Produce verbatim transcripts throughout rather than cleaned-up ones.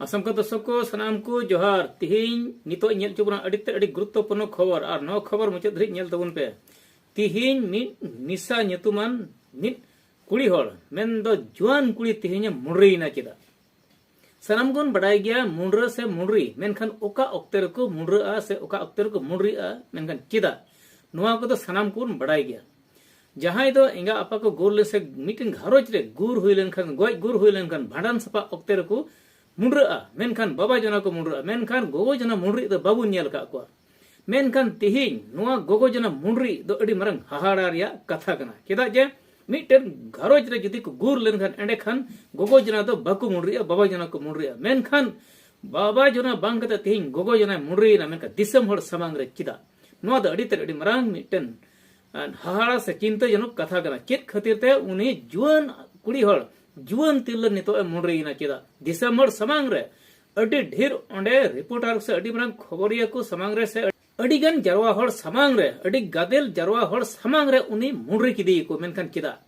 ᱟᱥᱟᱢ ᱠᱚ ᱫᱚᱨᱥᱚᱠ ᱠᱚ ᱥᱟᱱᱟᱢ ᱠᱚ ᱡᱚᱦᱟᱨ᱾ ᱛᱤᱦᱤᱧ ᱱᱤᱛᱚᱜ ᱧᱮᱞ ᱦᱚᱪᱚ ᱵᱚᱱᱟ ᱟᱹᱰᱤ ᱛᱮ ᱟᱹᱰᱤ ᱜᱩᱨᱩᱛᱛᱚᱯᱩᱨᱱᱚ ᱠᱷᱚᱵᱚᱨ, ᱟᱨ ᱱᱚᱣᱟ ᱠᱷᱚᱵᱚᱨ ᱢᱩᱪᱟᱹᱫ ᱫᱷᱟᱹᱨᱤᱡ ᱧᱮᱞ ᱛᱟᱵᱚᱱ ᱯᱮ᱾ ᱛᱤᱦᱤᱧ ᱢᱤᱫ ᱱᱤᱥᱟ ᱧᱩᱛᱩᱢᱟᱱ ᱢᱤᱫ ᱠᱩᱲᱤ ᱦᱚᱲ, ᱢᱮᱱᱫᱚ ᱡᱩᱣᱟᱹᱱ ᱠᱩᱲᱤ ᱛᱤᱦᱤᱧᱮ ᱢᱩᱸᱰᱨᱤᱭᱮᱱᱟ᱾ ᱪᱮᱫᱟᱜ? ᱥᱟᱱᱟᱢ ᱵᱚᱱ ᱵᱟᱰᱟᱭ ᱜᱮᱭᱟ ᱢᱩᱸᱰᱨᱟᱹ ᱥᱮ ᱢᱩᱸᱰᱨᱤ, ᱢᱮᱱᱠᱷᱟᱱ ᱚᱠᱟ ᱚᱠᱛᱮ ᱨᱮᱠᱚ ᱢᱩᱸᱰᱨᱟᱹᱜᱼᱟ ᱥᱮ ᱚᱠᱟ ᱚᱠᱛᱮ ᱨᱮᱠᱚ ᱢᱩᱸᱰᱨᱤᱜᱼᱟ, ᱢᱮᱱᱠᱷᱟᱱ ᱪᱮᱫᱟᱜ? ᱱᱚᱣᱟ ᱠᱚᱫᱚ ᱥᱟᱱᱟᱢ ᱠᱚᱵᱚᱱ ᱵᱟᱰᱟᱭ ᱜᱮᱭᱟ᱾ ᱡᱟᱦᱟᱸᱭ ᱫᱚ ᱮᱸᱜᱟ ᱟᱯᱟ ᱠᱚ ᱜᱩᱨ ᱞᱮᱱ ᱥᱮ ᱢᱤᱫᱴᱮᱱ ᱜᱷᱟᱨᱚᱸᱡᱽ ᱨᱮ ᱜᱩᱨ ᱦᱩᱭ ᱞᱮᱱᱠᱷᱟᱱ, ᱜᱚᱡ ᱜᱩᱨ ᱦᱩᱭ ᱞᱮᱱᱠᱷᱟᱱ, ᱵᱷᱟᱸᱰᱟᱱ ᱥᱟᱯᱷᱟ ᱚᱠᱛᱮ ᱨᱮᱠᱚ ᱢᱩᱸᱰᱨᱟᱹᱜᱼᱟ, ᱢᱮᱱᱠᱷᱟᱱ ᱵᱟᱵᱟ ᱡᱚᱱᱟ ᱠᱚ ᱢᱩᱸᱰᱨᱟᱹᱜᱼᱟ, ᱢᱮᱱᱠᱷᱟᱱ ᱜᱚᱜᱚ ᱡᱚᱱᱟ ᱢᱩᱸᱰᱨᱤ ᱫᱚ ᱵᱟᱵᱚᱱ ᱧᱮᱞ ᱟᱠᱟᱫ ᱠᱚᱣᱟ᱾ ᱢᱮᱱᱠᱷᱟᱱ ᱛᱤᱦᱤᱧ ᱱᱚᱣᱟ ᱜᱚᱜᱚ ᱡᱚᱱᱟ ᱢᱩᱸᱰᱨᱤ ᱫᱚ ᱟᱹᱰᱤ ᱢᱟᱨᱟᱝ ᱦᱟᱦᱟᱲᱟ ᱨᱮᱭᱟᱜ ᱠᱟᱛᱷᱟ ᱠᱟᱱᱟ᱾ ᱪᱮᱫᱟᱜ ᱡᱮ ᱢᱤᱫᱴᱮᱱ ᱜᱷᱟᱨᱚᱸᱡᱽ ᱨᱮ ᱡᱩᱫᱤ ᱠᱚ ᱜᱩᱨ ᱞᱮᱱᱠᱷᱟᱱ, ᱮᱸᱰᱮᱠᱷᱟᱱ ᱜᱚᱜᱚ ᱡᱚᱱᱟ ᱫᱚ ᱵᱟᱠᱚ ᱢᱩᱸᱰᱨᱤᱜᱼᱟ, ᱵᱟᱵᱟ ᱡᱚᱱᱟ ᱠᱚ ᱢᱩᱸᱰᱨᱤᱜᱼᱟ᱾ ᱢᱮᱱᱠᱷᱟᱱ ᱵᱟᱵᱟ ᱡᱚᱱᱟ ᱵᱟᱝ ᱠᱟᱛᱮ ᱛᱤᱦᱤᱧ ᱜᱚᱜᱚ ᱡᱚᱱᱟᱭ ᱢᱩᱸᱰᱨᱤᱭᱮᱱᱟ, ᱢᱮᱱᱠᱷᱟᱱ ᱫᱤᱥᱚᱢ ᱦᱚᱲ ᱥᱟᱢᱟᱝ ᱨᱮ ᱪᱮᱫᱟᱜ? ᱱᱚᱣᱟ ᱫᱚ ᱟᱹᱰᱤ ᱛᱮᱫ ᱟᱹᱰᱤ ᱢᱟᱨᱟᱝ ᱢᱤᱫᱴᱮᱱ, ᱟᱸ, ᱦᱟᱦᱟᱲᱟ ᱥᱮ ᱪᱤᱱᱛᱟᱹᱡᱚᱱᱚᱠ ᱠᱟᱛᱷᱟ ᱠᱟᱱᱟ᱾ ᱪᱮᱫ ᱠᱷᱟᱹᱛᱤᱨ ᱛᱮ ᱩᱱᱤ ᱡᱩᱣᱟᱹᱱ ᱠᱩᱲᱤ ᱦᱚᱲ, ᱡᱩᱣᱟᱹᱱ ᱛᱤᱨᱞᱟᱹ ᱱᱤᱛᱚᱜ ᱮ ᱢᱩᱸᱰᱨᱤᱭᱮᱱᱟ? ᱪᱮᱫᱟᱜ? ᱫᱤᱥᱚᱢ ᱦᱚᱲ ᱥᱟᱢᱟᱝ ᱨᱮ ᱟᱹᱰᱤ ᱰᱷᱮᱨ ᱚᱸᱰᱮ ᱨᱤᱯᱳᱨᱴᱟᱨ ᱥᱮ ᱟᱹᱰᱤ ᱢᱟᱨᱟᱝ ᱠᱷᱚᱵᱚᱨᱤᱭᱟᱹ ᱠᱚ ᱥᱟᱢᱟᱝ ᱨᱮ ᱥᱮ ᱟᱹᱰᱤ ᱜᱟᱱ ᱡᱟᱨᱣᱟ ᱦᱚᱲ ᱥᱟᱢᱟᱝ ᱨᱮ, ᱟᱹᱰᱤ ᱜᱟᱫᱮᱞ ᱡᱟᱨᱣᱟ ᱦᱚᱲ ᱥᱟᱢᱟᱝ ᱨᱮ ᱩᱱᱤ ᱢᱩᱸᱰᱨᱤ ᱠᱮᱫᱮᱭᱟᱠᱚ᱾ ᱢᱮᱱᱠᱷᱟᱱ ᱪᱮᱫᱟᱜ?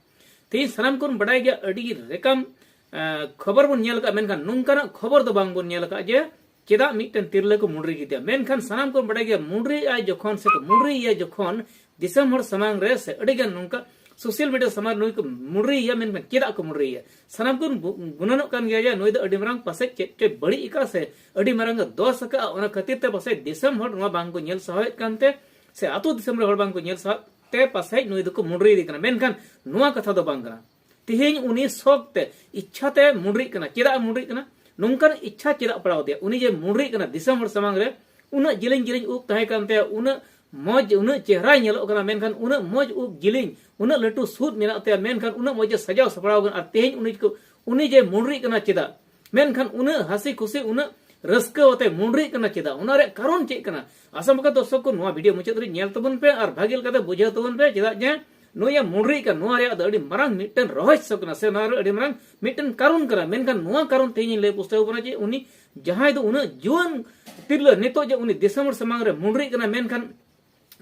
ᱛᱮᱦᱮᱧ ᱥᱟᱱᱟᱢ ᱠᱚᱵᱚᱱ ᱵᱟᱰᱟᱭ ᱜᱮᱭᱟ, ᱟᱹᱰᱤ ᱨᱮᱠᱟᱢ, ᱮᱸ, ᱠᱷᱚᱵᱚᱨ ᱵᱚᱱ ᱧᱮᱞ ᱟᱠᱟᱫ, ᱢᱮᱱᱠᱷᱟᱱ ᱱᱚᱝᱠᱟᱱᱟᱜ ᱠᱷᱚᱵᱚᱨ ᱫᱚ ᱵᱟᱝ ᱵᱚᱱ ᱧᱮᱞ ᱟᱠᱟᱫ ᱡᱮ ᱪᱮᱫᱟᱜ ᱢᱤᱫᱴᱮᱱ ᱛᱤᱨᱞᱟᱹ ᱠᱚ ᱢᱩᱸᱰᱨᱤ ᱠᱮᱫᱮᱭᱟ᱾ ᱢᱮᱱᱠᱷᱟᱱ ᱥᱟᱱᱟᱢ ᱠᱚᱵᱚᱱ ᱵᱟᱰᱟᱭ ᱜᱮᱭᱟ, ᱢᱩᱸᱰᱨᱤ ᱟᱭ ᱡᱚᱠᱷᱚᱱ ᱥᱮ ᱠᱚ ᱢᱩᱸᱰᱨᱤᱭᱮᱭᱟ ᱡᱚᱠᱷᱚᱱ ᱫᱤᱥᱚᱢ ᱦᱚᱲ ᱥᱟᱢᱟᱝ ᱨᱮ ᱥᱮ ᱟᱹᱰᱤ ᱜᱟᱱ ᱱᱚᱝᱠᱟ ᱥᱳᱥᱟᱞ ᱢᱤᱰᱤᱭᱟ ᱥᱟᱢᱟᱝ ᱨᱮ ᱱᱩᱭ ᱠᱚ ᱢᱩᱸᱰᱨᱤᱭᱮᱭᱟ, ᱢᱮᱱᱠᱷᱟᱱ ᱪᱮᱫᱟᱜ ᱠᱚ ᱢᱩᱸᱰᱨᱤᱭᱮᱭᱟ? ᱥᱟᱱᱟᱢ ᱠᱚᱵᱚᱱ ᱵᱩ-, ᱜᱩᱱᱟᱹᱱᱚᱜ ᱠᱟᱱ ᱜᱮᱭᱟ ᱡᱮ ᱱᱩᱭ ᱫᱚ ᱟᱹᱰᱤ ᱢᱟᱨᱟᱝ ᱯᱟᱥᱮᱡ ᱪᱮᱫ ᱪᱚᱭ ᱵᱟᱹᱲᱤᱡ ᱟᱠᱟᱫ ᱥᱮ ᱟᱹᱰᱤ ᱢᱟᱨᱟᱝ ᱮ ᱫᱳᱥ ᱟᱠᱟᱫᱼᱟ, ᱚᱱᱟ ᱠᱷᱟᱹᱛᱤᱨ ᱛᱮ ᱯᱟᱥᱮᱡ ᱫᱤᱥᱚᱢ ᱦᱚᱲ ᱱᱚᱣᱟ ᱵᱟᱝ ᱠᱚ ᱧᱮᱞ ᱥᱟᱦᱟᱣᱮᱫ ᱠᱟᱱᱛᱮ ᱥᱮ ᱟᱛᱳ ᱫᱤᱥᱚᱢ ᱨᱮ ᱦᱚᱲ ᱵᱟᱝ ᱠᱚ ᱧᱮᱞ ᱥᱟᱦᱟᱣᱮᱫ ᱛᱮ ᱯᱟᱥᱮᱡ ᱱᱩᱭ ᱫᱚᱠᱚ ᱢᱩᱸᱰᱨᱤᱭᱮᱫᱮ ᱠᱟᱱᱟ᱾ ᱢᱮᱱᱠᱷᱟᱱ ᱱᱚᱣᱟ ᱠᱟᱛᱷᱟ ᱫᱚ ᱵᱟᱝ ᱠᱟᱱᱟ᱾ ᱛᱮᱦᱮᱧ ᱩᱱᱤ ᱥᱚᱠ ᱛᱮ, ᱤᱪᱪᱷᱟ ᱛᱮ ᱢᱩᱸᱰᱨᱤᱜ ᱠᱟᱱᱟ᱾ ᱪᱮᱫᱟᱜ ᱮ ᱢᱩᱸᱰᱨᱤᱜ ᱠᱟᱱᱟ? ᱱᱚᱝᱠᱟᱱ ᱤᱪᱪᱷᱟ ᱪᱮᱫᱟᱜ ᱯᱟᱲᱟᱣ ᱟᱫᱮᱭᱟ? ᱩᱱᱤ ᱡᱮ ᱢᱩᱸᱰᱨᱤᱜ ᱠᱟᱱᱟ ᱫᱤᱥᱚᱢ ᱦᱚᱲ ᱥᱟᱢᱟᱝ ᱨᱮ, ᱩᱱᱟᱹᱜ ᱡᱮᱞᱮᱧ ᱡᱮᱞᱮᱧ ᱩᱵ ᱛᱟᱦᱮᱸ ᱠᱟᱱ ᱛᱟᱭᱟ, ᱩᱱᱟᱹᱜ ᱢᱚᱡᱽ, ᱩᱱᱟᱹᱜ ᱪᱮᱦᱨᱟᱭ ᱧᱮᱞᱚᱜ ᱠᱟᱱᱟ, ᱢᱮᱱᱠᱷᱟᱱ ᱩᱱᱟᱹᱜ ᱢᱚᱡᱽ ᱩᱵ ᱡᱮᱞᱮᱧ, ᱩᱱᱟᱹᱜ ᱞᱟᱹᱴᱩ ᱥᱩᱫ ᱢᱮᱱᱟᱜ ᱛᱟᱭᱟ, ᱢᱮᱱᱠᱷᱟᱱ ᱩᱱᱟᱹᱜ ᱢᱚᱡᱽ ᱮ ᱥᱟᱡᱟᱣ ᱥᱟᱯᱲᱟᱣ ᱠᱟᱱᱟ, ᱟᱨ ᱛᱮᱦᱮᱧ ᱩᱱᱤ ᱠᱚ, ᱩᱱᱤ ᱡᱮ ᱢᱩᱸᱰᱨᱤᱜ ᱠᱟᱱᱟ ᱪᱮᱫᱟᱜ? ᱢᱮᱱᱠᱷᱟᱱ ᱩᱱᱟᱹᱜ ᱦᱟᱹᱥᱤ ᱠᱷᱩᱥᱤ, ᱩᱱᱟᱹᱜ ᱨᱟᱹᱥᱠᱟᱹ ᱟᱛᱮ ᱢᱩᱸᱰᱨᱤᱜ ᱠᱟᱱᱟ ᱪᱮᱫᱟᱜ? ᱚᱱᱟ ᱨᱮᱭᱟᱜ ᱠᱟᱨᱚᱱ ᱪᱮᱫ ᱠᱟᱱᱟ? ᱟᱥᱟᱢ ᱵᱟᱠᱟ ᱫᱚᱨᱥᱚᱠ ᱠᱚ, ᱱᱚᱣᱟ ᱵᱷᱤᱰᱤᱭᱳ ᱢᱩᱪᱟᱹᱫ ᱫᱷᱟᱹᱨᱤᱡ ᱧᱮᱞ ᱛᱟᱵᱚᱱ ᱯᱮ ᱟᱨ ᱵᱷᱟᱜᱮ ᱞᱮᱠᱟᱛᱮ ᱵᱩᱡᱷᱟᱹᱣ ᱛᱟᱵᱚᱱ ᱯᱮ, ᱪᱮᱫᱟᱜ ᱡᱮ ᱱᱩᱭᱮ ᱢᱩᱸᱰᱨᱤᱜ ᱠᱟᱱ, ᱱᱚᱣᱟ ᱨᱮᱭᱟᱜ ᱫᱚ ᱟᱹᱰᱤ ᱢᱟᱨᱟᱝ ᱢᱤᱫᱴᱮᱱ ᱨᱚᱦᱚᱥᱭᱚ ᱠᱟᱱᱟ ᱥᱮ ᱱᱚᱣᱟ ᱨᱮ ᱟᱹᱰᱤ ᱢᱟᱨᱟᱝ ᱢᱤᱫᱴᱮᱱ ᱠᱟᱨᱚᱱ ᱠᱟᱱᱟ᱾ ᱢᱮᱱᱠᱷᱟᱱ ᱱᱚᱣᱟ ᱠᱟᱨᱚᱱ ᱛᱮᱦᱮᱧ ᱤᱧ ᱞᱟᱹᱭ ᱯᱩᱥᱴᱟᱹᱣ ᱠᱟᱱᱟ ᱡᱮ ᱩᱱᱤ ᱡᱟᱦᱟᱸᱭ ᱫᱚ ᱩᱱᱟᱹᱜ ᱡᱩᱣᱟᱹᱱ ᱛᱤᱨᱞᱟᱹ ᱱᱤᱛᱚᱜ ᱡᱮ ᱩᱱᱤ ᱫᱤᱥᱚᱢ ᱦᱚᱲ ᱥᱟᱢᱟᱝ ᱨᱮ ᱢᱩᱸᱰᱨᱤᱜ ᱠᱟᱱᱟ, ᱢᱮᱱᱠᱷᱟᱱ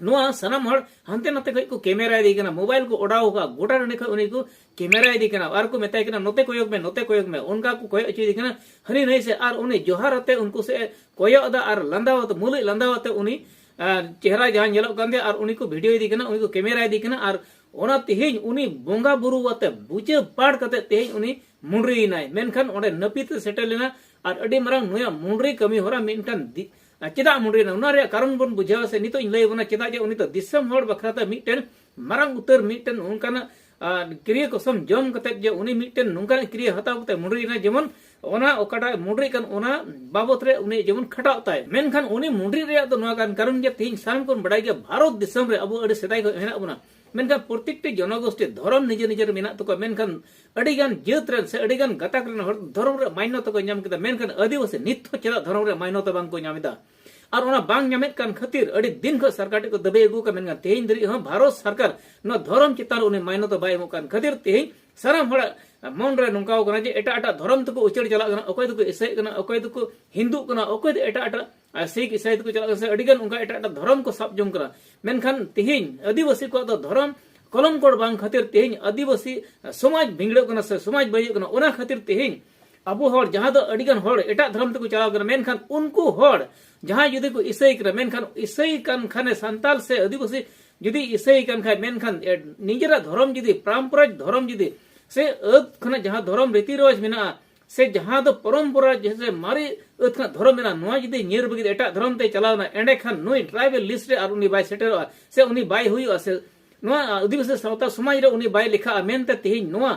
ᱱᱚᱣᱟ ᱥᱟᱱᱟᱢ ᱦᱚᱲ ᱦᱟᱱᱛᱮ ᱱᱟᱛᱮ ᱠᱷᱚᱱ ᱠᱚ ᱠᱮᱢᱮᱨᱟ ᱤᱫᱤ ᱠᱟᱱᱟ, ᱢᱳᱵᱟᱭᱤᱞ ᱠᱚ ᱚᱰᱟᱣ ᱟᱠᱟᱫᱼᱟ, ᱜᱚᱴᱟ ᱴᱟᱺᱰᱤ ᱠᱷᱚᱱ ᱩᱱᱤ ᱠᱚ ᱠᱮᱢᱮᱨᱟ ᱤᱫᱤ ᱠᱟᱱᱟ ᱟᱨ ᱠᱚ ᱢᱮᱛᱟᱭ ᱠᱟᱱᱟ, "ᱱᱚᱛᱮ ᱠᱚᱭᱚᱜ ᱢᱮ, ᱱᱚᱛᱮ ᱠᱚᱭᱚᱜ ᱢᱮ", ᱚᱱᱠᱟ ᱠᱚ ᱠᱚᱭᱚᱜ ᱦᱚᱪᱚᱭᱮᱫᱮ ᱠᱟᱱᱟ ᱦᱟᱹᱱᱤ ᱱᱟᱹᱭ ᱥᱮ᱾ ᱟᱨ ᱩᱱᱤ ᱡᱚᱦᱟᱨ ᱟᱛᱮ ᱩᱱᱠᱩ ᱥᱮᱫ ᱮ ᱠᱚᱭᱚᱜ ᱮᱫᱟ ᱟᱨ ᱞᱟᱸᱫᱟ ᱟᱛᱮ, ᱢᱩᱞᱩᱡ ᱞᱟᱸᱫᱟ ᱟᱛᱮ ᱩᱱᱤ, ᱟᱨ ᱪᱮᱦᱨᱟ ᱡᱟᱦᱟᱸ ᱧᱮᱞᱚᱜ ᱠᱟᱱ ᱛᱟᱭᱟ, ᱟᱨ ᱩᱱᱤ ᱠᱚ ᱵᱷᱤᱰᱤᱭᱳ ᱤᱫᱤ ᱠᱟᱱᱟ, ᱩᱱᱤ ᱠᱚ ᱠᱮᱢᱮᱨᱟ ᱤᱫᱤ ᱠᱟᱱᱟ᱾ ᱟᱨ ᱚᱱᱟ ᱛᱮᱦᱮᱧ ᱩᱱᱤ ᱵᱚᱸᱜᱟ ᱵᱩᱨᱩ ᱟᱛᱮ ᱯᱩᱡᱟᱹ ᱯᱟᱴ ᱠᱟᱛᱮ ᱛᱮᱦᱮᱧ ᱩᱱᱤ ᱢᱩᱸᱰᱨᱤᱭᱮᱱᱟᱭ᱾ ᱢᱮᱱᱠᱷᱟᱱ ᱚᱸᱰᱮ ᱱᱟᱹᱯᱤᱛ ᱮ ᱥᱮᱴᱮᱨ ᱞᱮᱱᱟ ᱟᱨ ᱟᱹᱰᱤ ᱢᱟᱨᱟᱝ ᱱᱩᱭᱟᱜ ᱢᱩᱸᱰᱨᱤ ᱠᱟᱹᱢᱤ ᱦᱚᱨᱟ ᱢᱤᱫᱴᱟᱝ ᱫᱤ-, ᱟᱨ ᱪᱮᱫᱟᱜ ᱢᱩᱸᱰᱨᱤᱭᱮᱱᱟ, ᱚᱱᱟ ᱨᱮᱭᱟᱜ ᱠᱟᱨᱚᱱ ᱵᱚᱱ ᱵᱩᱡᱷᱟᱹᱣᱟ᱾ ᱥᱮ ᱱᱤᱛᱚᱜ ᱤᱧ ᱞᱟᱹᱭ ᱟᱵᱚᱱᱟ ᱪᱮᱫᱟᱜ ᱡᱮ ᱩᱱᱤ ᱫᱚ ᱫᱤᱥᱚᱢ ᱦᱚᱲ ᱵᱟᱠᱷᱨᱟ ᱛᱮ ᱢᱤᱫᱴᱮᱱ ᱢᱟᱨᱟᱝ ᱩᱛᱟᱹᱨ ᱢᱤᱫᱴᱮᱱ ᱚᱱᱠᱟᱱᱟᱜ, ᱟᱨ ᱠᱤᱨᱭᱟᱹ ᱠᱚᱥᱚᱢ ᱡᱚᱢ ᱠᱟᱛᱮ ᱡᱮ ᱩᱱᱤ ᱢᱤᱫᱴᱮᱱ ᱱᱚᱝᱠᱟᱱᱟᱜ ᱠᱤᱨᱭᱟᱹ ᱦᱟᱛᱟᱣ ᱠᱟᱛᱮ ᱢᱩᱸᱰᱨᱤᱭᱮᱱᱟ, ᱡᱮᱢᱚᱱ ᱚᱱᱟ ᱚᱠᱟᱴᱟᱜ ᱢᱩᱸᱰᱨᱤᱜ ᱠᱟᱱ ᱚᱱᱟ ᱵᱟᱵᱚᱛ ᱨᱮ ᱩᱱᱤ ᱡᱮᱢᱚᱱ ᱠᱷᱟᱴᱟᱣ ᱛᱟᱭ᱾ ᱢᱮᱱᱠᱷᱟᱱ ᱩᱱᱤ ᱢᱩᱸᱰᱨᱤ ᱨᱮᱭᱟᱜ ᱫᱚ ᱱᱚᱣᱟ ᱠᱟᱱ ᱠᱟᱨᱚᱱ ᱡᱮ ᱛᱮᱦᱮᱧ ᱥᱟᱱᱟᱢ ᱠᱚᱵᱚᱱ ᱵᱟᱰᱟᱭ ᱜᱮᱭᱟ ᱵᱷᱟᱨᱚᱛ ᱫᱤᱥᱚᱢ ᱨᱮ ᱟᱵᱚ ᱟᱹᱰᱤ ᱥᱮᱫᱟᱭ ᱠᱷᱚᱱ ᱢᱮᱱᱟᱜ ᱵᱚᱱᱟ, ᱢᱮᱱᱠᱷᱟᱱ ᱯᱨᱚᱛᱮᱠᱴᱤ ᱡᱚᱱᱚᱜᱳᱥᱴᱤ ᱫᱷᱚᱨᱚᱢ ᱱᱤᱡᱮ ᱱᱤᱡᱮᱨ ᱢᱮᱱᱟᱜ ᱛᱟᱠᱚᱣᱟ, ᱢᱮᱱᱠᱷᱟᱱ ᱟᱹᱰᱤᱜᱟᱱ ᱡᱟᱹᱛ ᱨᱮᱱ ᱥᱮ ᱟᱹᱰᱤᱜᱟᱱ ᱜᱟᱛᱟᱠ ᱨᱮᱱ ᱦᱚᱲ ᱫᱷᱚᱨᱚᱢ ᱨᱮ ᱢᱟᱱᱱᱚᱛᱟ ᱠᱚ ᱧᱟᱢ ᱠᱮᱫᱟ, ᱢᱮᱱᱠᱷᱟᱱ ᱟᱹᱫᱤᱵᱟᱹᱥᱤ ᱱᱤᱛ ᱦᱚᱸ ᱪᱮᱫᱟᱜ ᱫᱷᱚᱨᱚᱢ ᱨᱮ ᱢᱟᱱᱱᱚᱛᱟ ᱵᱟᱝ ᱠᱚ ᱧᱟᱢ ᱮᱫᱟ? ᱟᱨ ᱚᱱᱟ ᱵᱟᱝ ᱧᱟᱢᱮᱫ ᱠᱟᱱ ᱠᱷᱟᱹᱛᱤᱨ ᱟᱹᱰᱤ ᱫᱤᱱ ᱠᱷᱚᱱ ᱥᱚᱨᱠᱟᱨ ᱴᱷᱮᱱ ᱠᱚ ᱫᱟᱹᱵᱤ ᱟᱹᱜᱩ ᱠᱟᱜ, ᱢᱮᱱᱠᱷᱟᱱ ᱛᱮᱦᱮᱧ ᱫᱷᱟᱹᱨᱤᱡ ᱦᱚᱸ ᱵᱷᱟᱨᱚᱛ ᱥᱚᱨᱠᱟᱨ ᱱᱚᱣᱟ ᱫᱷᱚᱨᱚᱢ ᱪᱮᱛᱟᱱ ᱨᱮ ᱩᱱᱤ ᱢᱟᱱᱱᱚᱛᱟ ᱵᱟᱭ ᱮᱢᱚᱜ ᱠᱟᱱ ᱠᱷᱟᱹᱛᱤᱨ ᱛᱮᱦᱮᱧ ᱥᱟᱱᱟᱢ ᱦᱚᱲᱟᱜ ᱢᱚᱱ ᱨᱮ ᱱᱚᱝᱠᱟ ᱠᱟᱱᱟ ᱡᱮ ᱮᱴᱟᱜ ᱮᱴᱟᱜ ᱫᱷᱚᱨᱚᱢ ᱛᱮᱠᱚ ᱩᱪᱟᱹᱲ ᱪᱟᱞᱟᱜ ᱠᱟᱱᱟ, ᱚᱠᱚᱭ ᱫᱚᱠᱚ ᱤᱥᱟᱹᱭᱮᱫ ᱠᱟᱱᱟ, ᱚᱠᱚᱭ ᱫᱚᱠᱚ ᱦᱤᱱᱫᱩᱜ ᱠᱟᱱᱟ, ᱚᱠᱚᱭ ᱫᱚ ᱮᱴᱟᱜ ᱮᱴᱟᱜ, ᱟᱨ ᱥᱤᱠᱷ ᱤᱥᱟᱹᱭ ᱛᱮᱠᱚ ᱪᱟᱞᱟᱜ ᱠᱟᱱᱟ, ᱥᱮ ᱟᱹᱰᱤᱜᱟᱱ ᱚᱱᱠᱟ ᱮᱴᱟᱜ ᱮᱴᱟᱜ ᱫᱷᱚᱨᱚᱢ ᱠᱚ ᱥᱟᱵ ᱡᱚᱝ ᱠᱟᱱᱟ᱾ ᱢᱮᱱᱠᱷᱟᱱ ᱛᱮᱦᱮᱧ ᱟᱹᱫᱤᱵᱟᱹᱥᱤ ᱠᱚᱣᱟᱜ ᱫᱚ ᱫᱷᱚᱨᱚᱢ ᱠᱚᱞᱚᱢ ᱠᱚᱰ ᱵᱟᱝ ᱠᱷᱟᱹᱛᱤᱨ ᱛᱮᱦᱮᱧ ᱟᱹᱫᱤᱵᱟᱹᱥᱤ ᱥᱚᱢᱟᱡᱽ ᱵᱷᱤᱸᱫᱟᱹᱲᱚᱜ ᱠᱟᱱᱟ ᱥᱮ ᱥᱚᱢᱟᱡᱽ ᱵᱟᱹᱲᱤᱡᱚᱜ ᱠᱟᱱᱟ᱾ ᱚᱱᱟ ᱠᱷᱟᱹᱛᱤᱨ ᱛᱮᱦᱮᱧ ᱟᱵᱚ ᱦᱚᱲ ᱡᱟᱦᱟᱸ ᱫᱚ ᱟᱹᱰᱤᱜᱟᱱ ᱦᱚᱲ ᱮᱴᱟᱜ ᱫᱷᱚᱨᱚᱢ ᱛᱮᱠᱚ ᱪᱟᱞᱟᱣ ᱠᱟᱱᱟ, ᱢᱮᱱᱠᱷᱟᱱ ᱩᱱᱠᱩ ᱦᱚᱲ ᱡᱟᱦᱟᱸᱭ ᱡᱩᱫᱤ ᱠᱚ ᱤᱥᱟᱹᱭ ᱠᱟᱱᱟ, ᱢᱮᱱᱠᱷᱟᱱ ᱤᱥᱟᱹᱭ ᱠᱟᱱ ᱠᱷᱟᱱᱮ ᱥᱟᱱᱛᱟᱞ ᱥᱮ ᱟᱹᱫᱤᱵᱟᱹᱥᱤ ᱡᱩᱫᱤ ᱤᱥᱟᱹᱭ ᱠᱟᱱ ᱠᱷᱟᱱ, ᱢᱮᱱᱠᱷᱟᱱ ᱮ-, ᱱᱤᱡᱮᱨᱟᱜ ᱫᱷᱚᱨᱚᱢ ᱡᱩᱫᱤ ᱯᱟᱨᱚᱢᱯᱚᱨᱟ ᱫᱷᱚᱨᱚᱢ ᱡᱩᱫᱤ ᱥᱮ ᱟᱹᱫ ᱠᱷᱚᱱᱟᱜ ᱡᱟᱦᱟᱸ ᱫᱷᱚᱨᱚᱢ ᱨᱤᱛᱤ ᱨᱮᱣᱟᱡᱽ ᱢᱮᱱᱟᱜᱼᱟ, ᱥᱮ ᱡᱟᱦᱟᱸ ᱫᱚ ᱯᱚᱨᱚᱢᱯᱚᱨᱟ ᱡᱮᱥᱮ ᱢᱟᱨᱮ ᱟᱹᱫ ᱠᱷᱚᱱᱟᱜ ᱫᱷᱚᱨᱚᱢ ᱢᱮᱱᱟᱜᱼᱟ, ᱱᱚᱣᱟ ᱡᱩᱫᱤ ᱧᱤᱨ ᱵᱟᱹᱜᱤ ᱮᱴᱟᱜ ᱫᱷᱚᱨᱚᱢ ᱛᱮ ᱪᱟᱞᱟᱣᱱᱟ, ᱮᱸᱰᱮᱠᱷᱟᱱ ᱱᱩᱭ ᱴᱨᱟᱭᱵᱮᱞ ᱞᱤᱥᱴ ᱨᱮ ᱟᱨ ᱩᱱᱤ ᱵᱟᱭ ᱥᱮᱴᱮᱨᱚᱜᱼᱟ, ᱥᱮ ᱩᱱᱤ ᱵᱟᱭ ᱦᱩᱭᱩᱜᱼᱟ, ᱥᱮ ᱱᱚᱣᱟ ᱟᱹᱫᱤᱵᱟᱹᱥᱤ ᱥᱟᱶᱛᱟ ᱥᱚᱢᱟᱡᱽ ᱨᱮ ᱩᱱᱤ ᱵᱟᱭ ᱞᱮᱠᱷᱟᱜᱼᱟ ᱢᱮᱱᱛᱮ ᱛᱮᱦᱮᱧ ᱱᱚᱣᱟ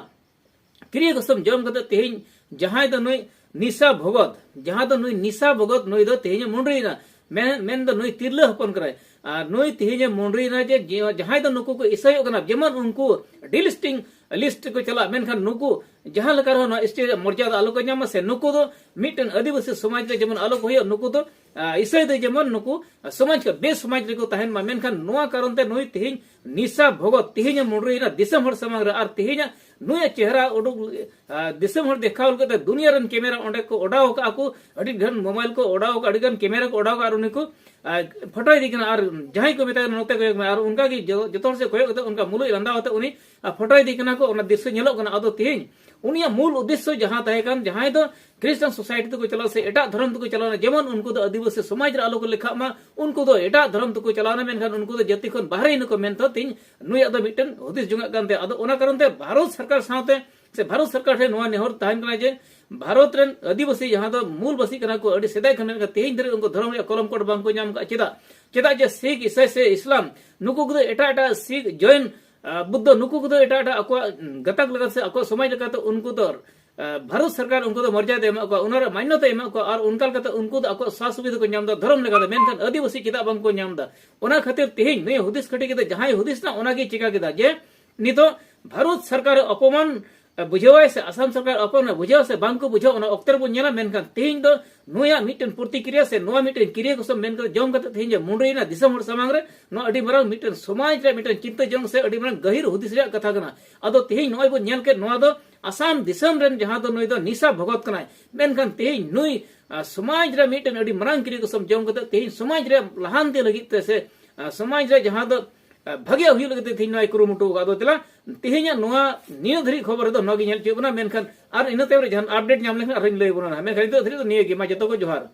ᱠᱤᱨᱭᱟᱹ ᱠᱚᱥᱚᱢ ᱡᱚᱢ ᱠᱟᱛᱮ ᱛᱮᱦᱮᱧ ᱡᱟᱦᱟᱸᱭ ᱫᱚ ᱱᱩᱭ ᱱᱤᱥᱟ ᱵᱷᱚᱜᱚᱛ, ᱡᱟᱦᱟᱸ ᱫᱚ ᱱᱩᱭ ᱱᱤᱥᱟ ᱵᱷᱚᱜᱚᱛ, ᱱᱩᱭ ᱫᱚ ᱛᱮᱦᱮᱧ ᱮ ᱢᱩᱸᱰᱨᱤᱭᱮᱱᱟ᱾ ᱢᱮᱱ, ᱢᱮᱱ ᱫᱚ ᱱᱩᱭ ᱛᱤᱨᱞᱟᱹ ᱦᱚᱯᱚᱱ ᱠᱟᱱᱟᱭ᱾ ᱟᱨ ᱱᱩᱭ ᱛᱮᱦᱮᱧ ᱮ ᱢᱩᱸᱰᱨᱤᱭᱮᱱᱟ ᱡᱮ, ᱡᱮ, ᱡᱟᱦᱟᱸᱭ ᱫᱚ ᱱᱩᱠᱩ ᱠᱚ ᱤᱥᱟᱹᱭᱚᱜ ᱠᱟᱱᱟ, ᱡᱮᱢᱚᱱ ᱩᱱᱠᱩ ᱰᱤᱞᱤᱥᱴᱤᱝ ᱞᱤᱥᱴ ᱨᱮᱠᱚ ᱪᱟᱞᱟᱜ, ᱢᱮᱱᱠᱷᱟᱱ ᱱᱩᱠᱩ ᱡᱟᱦᱟᱸ ᱞᱮᱠᱟ ᱨᱮᱦᱚᱸ ᱱᱚᱣᱟ ᱮᱥ ᱴᱤ ᱨᱮᱭᱟᱜ ᱢᱚᱨᱡᱟᱫᱟ ᱟᱞᱚ ᱠᱚ ᱧᱟᱢᱟ, ᱥᱮ ᱱᱩᱠᱩ ᱫᱚ ᱢᱤᱫᱴᱮᱱ ᱟᱹᱫᱤᱵᱟᱹᱥᱤ ᱥᱚᱢᱟᱡᱽ ᱨᱮ ᱡᱮᱢᱚᱱ ᱟᱞᱚ ᱠᱚ ᱦᱩᱭᱩᱜ, ᱱᱩᱠᱩ ᱫᱚ, ᱟ, ᱤᱥᱟᱹᱭ ᱫᱚ ᱡᱮᱢᱚᱱ ᱱᱩᱠᱩ ᱥᱚᱢᱟᱡᱽ ᱠᱚ ᱵᱮᱥ ᱥᱚᱢᱟᱡᱽ ᱨᱮᱠᱚ ᱛᱟᱦᱮᱱ ᱢᱟ᱾ ᱢᱮᱱᱠᱷᱟᱱ ᱱᱚᱣᱟ ᱠᱟᱨᱚᱱ ᱛᱮ ᱱᱩᱭ ᱛᱮᱦᱮᱧ ᱱᱤᱥᱟ ᱵᱷᱚᱜᱚᱛ ᱛᱮᱦᱮᱧ ᱮ ᱢᱩᱰᱨᱤᱭᱮᱱᱟ ᱫᱤᱥᱚᱢ ᱦᱚᱲ ᱥᱟᱢᱟᱝ ᱨᱮ, ᱟᱨ ᱛᱮᱦᱮᱧᱟᱜ ᱱᱩᱭᱟᱜ ᱪᱮᱦᱨᱟ ᱩᱰᱩᱠ, ᱟ, ᱫᱤᱥᱚᱢ ᱦᱚᱲ ᱫᱮᱠᱷᱟᱣ ᱞᱟᱹᱜᱤᱫ ᱛᱮ ᱫᱩᱱᱤᱭᱟᱹ ᱨᱮᱱ ᱠᱮᱢᱮᱨᱟ ᱚᱸᱰᱮ ᱠᱚ ᱚᱰᱟᱣ ᱟᱠᱟᱫᱼᱟ ᱠᱚ, ᱟᱹᱰᱤ ᱰᱷᱮᱨ ᱢᱳᱵᱟᱭᱤᱞ ᱠᱚ ᱚᱰᱟᱣ ᱟᱠᱟᱫᱼᱟ, ᱟᱹᱰᱤ ᱜᱟᱱ ᱠᱮᱢᱮᱨᱟ ᱠᱚ ᱚᱰᱟᱣ ᱟᱠᱟᱫᱼᱟ, ᱟᱨ ᱩᱱᱤ ᱠᱚ, ᱟ, ᱯᱷᱳᱴᱳᱭᱮᱫᱮ ᱠᱟᱱᱟ, ᱟᱨ ᱡᱟᱦᱟᱸᱭ ᱠᱚ ᱢᱮᱛᱟᱭ ᱠᱟᱱᱟ ᱱᱚᱛᱮ ᱠᱚᱭᱚᱜ ᱢᱮ, ᱟᱨ ᱚᱱᱠᱟ ᱜᱮ ᱡᱚ-, ᱡᱚᱛᱚ ᱦᱚᱲ ᱥᱮᱫ ᱠᱚᱭᱚᱜ ᱠᱟᱛᱮ ᱚᱱᱠᱟ ᱢᱩᱞᱩᱡ ᱞᱟᱸᱫᱟ ᱟᱛᱮ ᱩᱱᱤ, ᱟ, ᱯᱷᱳᱴᱳᱭᱮᱫᱮ ᱠᱟᱱᱟ ᱠᱚ, ᱚᱱᱟ ᱫᱨᱤᱥᱥᱚ ᱧᱮᱞᱚᱜ ᱠᱟᱱᱟ᱾ ᱟᱫᱚ ᱛᱮᱦᱮᱧ ᱩᱱᱤᱭᱟᱜ ᱢᱩᱞ ᱩᱫᱽᱫᱮᱥᱥᱚ ᱡᱟᱦᱟᱸ ᱛᱟᱦᱮᱸ ᱠᱟᱱ, ᱡᱟᱦᱟᱸᱭ ᱫᱚ ᱠᱷᱨᱤᱥᱴᱟᱱ ᱥᱳᱥᱟᱭᱴᱤ ᱛᱮᱠᱚ ᱪᱟᱞᱟᱣ ᱥᱮ ᱮᱴᱟᱜ ᱫᱷᱚᱨᱚᱢ ᱛᱮᱠᱚ ᱪᱟᱞᱟᱣᱱᱟ, ᱡᱮᱢᱚᱱ ᱩᱱᱠᱩ ᱫᱚ ᱟᱹᱫᱤᱵᱟᱹᱥᱤ ᱥᱚᱢᱟᱡᱽ ᱨᱮ ᱟᱞᱚ ᱠᱚ ᱞᱮᱠᱷᱟᱜ ᱢᱟ, ᱩᱱᱠᱩ ᱫᱚ ᱮᱴᱟᱜ ᱫᱷᱚᱨᱚᱢ ᱛᱮᱠᱚ ᱪᱟᱞᱟᱣᱱᱟ, ᱢᱮᱱᱠᱷᱟᱱ ᱩᱱᱠᱩ ᱫᱚ ᱡᱟᱹᱛᱤ ᱠᱷᱚᱱ ᱵᱟᱦᱨᱮ ᱮᱱᱟ ᱠᱚ ᱢᱮᱱᱛᱮ ᱛᱮᱦᱮᱧ ᱱᱩᱭᱟᱜ ᱫᱚ ᱢᱤᱫᱴᱮᱱ ᱦᱩᱫᱤᱥ ᱡᱚᱝᱟᱜ ᱠᱟᱱ ᱛᱟᱭᱟ᱾ ᱟᱫᱚ ᱚᱱᱟ ᱠᱟᱨᱚᱱ ᱛᱮ ᱵᱷᱟᱨᱚᱛ ᱥᱚᱨᱠᱟᱨ ᱥᱟᱶᱛᱮ ᱥᱮ ᱵᱷᱟᱨᱚᱛ ᱥᱚᱨᱠᱟᱨ ᱴᱷᱮᱱ ᱱᱚᱣᱟ ᱱᱮᱦᱚᱨ ᱛᱟᱦᱮᱱ ᱠᱟᱱᱟ ᱡᱮ ᱵᱷᱟᱨᱚᱛ ᱨᱮᱱ ᱟᱹᱫᱤᱵᱟᱹᱥᱤ ᱡᱟᱦᱟᱸ ᱫᱚ ᱢᱩᱞ ᱵᱟᱹᱥᱤ ᱠᱟᱱᱟ ᱠᱚ, ᱟᱹᱰᱤ ᱥᱮᱫᱟᱭ ᱠᱷᱚᱱ ᱢᱮᱱᱟᱜ ᱠᱟᱱᱟ, ᱛᱮᱦᱮᱧ ᱫᱷᱟᱹᱨᱤᱡ ᱩᱱᱠᱩ ᱫᱷᱚᱨᱚᱢ ᱨᱮᱭᱟᱜ ᱠᱚᱞᱚᱢ ᱠᱳᱰ ᱵᱟᱝ ᱠᱚ ᱧᱟᱢ ᱟᱠᱟᱫ᱾ ᱪᱮᱫᱟᱜ? ᱪᱮᱫᱟᱜ ᱡᱮ ᱥᱤᱠᱷ, ᱤᱥᱟᱹᱭ ᱥᱮ ᱤᱥᱞᱟᱢ, ᱱᱩᱠᱩ ᱠᱚᱫᱚ ᱮᱴᱟᱜ ᱮᱴᱟᱜ, ᱥᱤᱠᱷ, ᱡᱚᱭᱱ, ᱟ, ᱵᱩᱫᱽᱫᱷᱚ, ᱱᱩᱠᱩ ᱠᱚᱫᱚ ᱮᱴᱟᱜ ᱮᱴᱟᱜ ᱟᱠᱚᱣᱟᱜ, ᱩᱸ, ᱜᱟᱛᱟᱠ ᱞᱮᱠᱟᱛᱮ ᱟᱠᱚᱣᱟᱜ ᱥᱚᱢᱟᱡᱽ ᱞᱮᱠᱟᱛᱮ ᱩᱱᱠᱩ ᱫᱚ, ᱟ, ᱵᱷᱟᱨᱚᱛ ᱥᱚᱨᱠᱟᱨ ᱩᱱᱠᱩ ᱫᱚ ᱢᱚᱨᱡᱟᱫᱟ ᱮᱢᱟᱜ ᱠᱚᱣᱟ, ᱚᱱᱟ ᱨᱮ ᱢᱟᱱᱱᱚᱛᱟ ᱮᱢᱟᱜ ᱠᱚᱣᱟ, ᱟᱨ ᱚᱱᱠᱟ ᱞᱮᱠᱟᱛᱮ ᱩᱱᱠᱩ ᱫᱚ ᱟᱠᱚᱣᱟᱜ ᱥᱟᱦ ᱥᱩᱵᱤᱫᱷᱟ ᱠᱚ ᱧᱟᱢ ᱮᱫᱟ ᱫᱷᱚᱨᱚᱢ ᱞᱮᱠᱟᱛᱮ᱾ ᱢᱮᱱᱠᱷᱟᱱ ᱟᱹᱫᱤᱵᱟᱹᱥᱤ ᱪᱮᱫᱟᱜ ᱵᱟᱝ ᱠᱚ ᱧᱟᱢ ᱮᱫᱟ? ᱚᱱᱟ ᱠᱷᱟᱹᱛᱤᱨ ᱛᱮᱦᱮᱧ ᱱᱩᱭ ᱦᱩᱫᱤᱥ ᱠᱷᱟᱹᱴᱤ ᱠᱟᱛᱮ ᱡᱟᱦᱟᱸᱭ ᱦᱩᱫᱤᱥ ᱮᱱᱟ, ᱚᱱᱟᱜᱮ ᱪᱤᱠᱟ ᱠᱮᱫᱟ ᱡᱮ ᱱᱤᱛᱚᱜ ᱵᱷᱟᱨᱚᱛ ᱥᱚᱨᱠᱟᱨ ᱚᱯᱚᱢᱟᱱ ᱵᱩᱡᱷᱟᱹᱣᱟᱭ ᱥᱮ ᱟᱥᱟᱢ ᱥᱚᱨᱠᱟᱨ ᱚᱯᱚᱢᱟᱱ ᱵᱩᱡᱷᱟᱹᱣ ᱥᱮ ᱵᱟᱝ ᱠᱚ ᱵᱩᱡᱷᱟᱹᱣ, ᱚᱱᱟ ᱚᱠᱛᱮ ᱨᱮᱵᱚᱱ ᱧᱮᱞᱟ᱾ ᱢᱮᱱᱠᱷᱟᱱ ᱛᱮᱦᱮᱧ ᱫᱚ ᱱᱩᱭᱟᱜ ᱢᱤᱫᱴᱮᱱ ᱯᱨᱚᱛᱤᱠᱨᱤᱭᱟ ᱥᱮ ᱱᱚᱣᱟ ᱢᱤᱫᱴᱮᱱ ᱠᱤᱨᱭᱟᱹ ᱠᱚᱥᱚᱢ ᱢᱮᱱ ᱠᱟᱛᱮ, ᱡᱚᱢ ᱠᱟᱛᱮ ᱛᱮᱦᱮᱧ ᱡᱮ ᱢᱩᱰᱨᱤᱭᱮᱱᱟ ᱫᱤᱥᱚᱢ ᱦᱚᱲ ᱥᱟᱢᱟᱝ ᱨᱮ, ᱱᱚᱣᱟ ᱟᱹᱰᱤ ᱢᱟᱨᱟᱝ ᱢᱤᱫᱴᱮᱱ ᱥᱚᱢᱟᱡᱽ ᱨᱮᱭᱟᱜ ᱢᱤᱫᱴᱮᱱ ᱪᱤᱱᱛᱟᱹ ᱡᱚᱝ ᱥᱮ ᱟᱹᱰᱤ ᱢᱟᱨᱟᱝ ᱜᱟᱹᱦᱤᱨ ᱦᱩᱫᱤᱥ ᱨᱮᱭᱟᱜ ᱠᱟᱛᱷᱟ ᱠᱟᱱᱟ᱾ ᱟᱫᱚ ᱛᱮᱦᱮᱧ ᱱᱚᱜᱼᱚᱭ ᱵᱚᱱ ᱧᱮᱞ ᱠᱮᱫ, ᱱᱚᱣᱟ ᱫᱚ ᱟᱥᱟᱢ ᱫᱤᱥᱚᱢ ᱨᱮᱱ ᱡᱟᱦᱟᱸ ᱫᱚ ᱱᱩᱭ ᱫᱚ ᱱᱤᱥᱟ ᱵᱷᱚᱜᱚᱛ ᱠᱟᱱᱟᱭ, ᱢᱮᱱᱠᱷᱟᱱ ᱛᱮᱦᱮᱧ ᱱᱩᱭ, ᱟ, ᱥᱚᱢᱟᱡᱽ ᱨᱮ ᱢᱤᱫᱴᱮᱱ ᱟᱹᱰᱤ ᱢᱟᱨᱟᱝ ᱠᱤᱨᱭᱟᱹ ᱠᱚᱥᱚᱢ ᱡᱚᱢ ᱠᱟᱛᱮ ᱛᱮᱦᱮᱧ ᱥᱚᱢᱟᱡᱽ ᱨᱮ ᱞᱟᱦᱟᱱᱛᱤ ᱞᱟᱹᱜᱤᱫ ᱛᱮ ᱥᱮ, ᱟ, ᱥᱚᱢᱟᱡᱽ ᱨᱮ ᱡᱟᱦᱟᱸ ᱫᱚ, ᱟ, ᱵᱷᱟᱜᱮᱭᱟᱜ ᱦᱩᱭᱩᱜ ᱞᱟᱹᱜᱤᱫ ᱛᱮ ᱛᱮᱦᱮᱧ ᱱᱚᱣᱟᱭ ᱠᱩᱨᱩᱢᱩᱴᱩ ᱟᱠᱟᱫ᱾ ᱟᱫᱚ ᱛᱮᱞᱟ ᱛᱮᱦᱮᱧᱟᱜ ᱱᱚᱣᱟ ᱱᱤᱭᱟᱹ ᱫᱷᱟᱹᱨᱤᱡ ᱠᱷᱚᱵᱚᱨ ᱨᱮᱫᱚ ᱱᱚᱣᱟ ᱜᱮ ᱧᱮᱞ ᱦᱚᱪᱚᱭᱮᱫ ᱵᱚᱱᱟ, ᱢᱮᱱᱠᱷᱟᱱ ᱟᱨ ᱤᱱᱟᱹ ᱛᱟᱭᱚᱢ ᱨᱮ ᱡᱟᱦᱟᱱ ᱟᱯᱰᱮᱴ ᱧᱟᱢ ᱞᱮᱱᱠᱷᱟᱱ ᱟᱨᱦᱚᱸᱧ ᱞᱟᱹᱭ ᱟᱵᱚᱱᱟ ᱱᱟᱦᱟᱜ᱾ ᱢᱮᱱᱠᱷᱟᱱ ᱱᱤᱛᱚᱜ ᱫᱷᱟᱹᱨᱤᱡ ᱫᱚ ᱱᱤᱭᱟᱹ ᱜᱮ, ᱢᱟ ᱡᱚᱛᱚ ᱠᱚ ᱡᱚᱦᱟᱨ᱾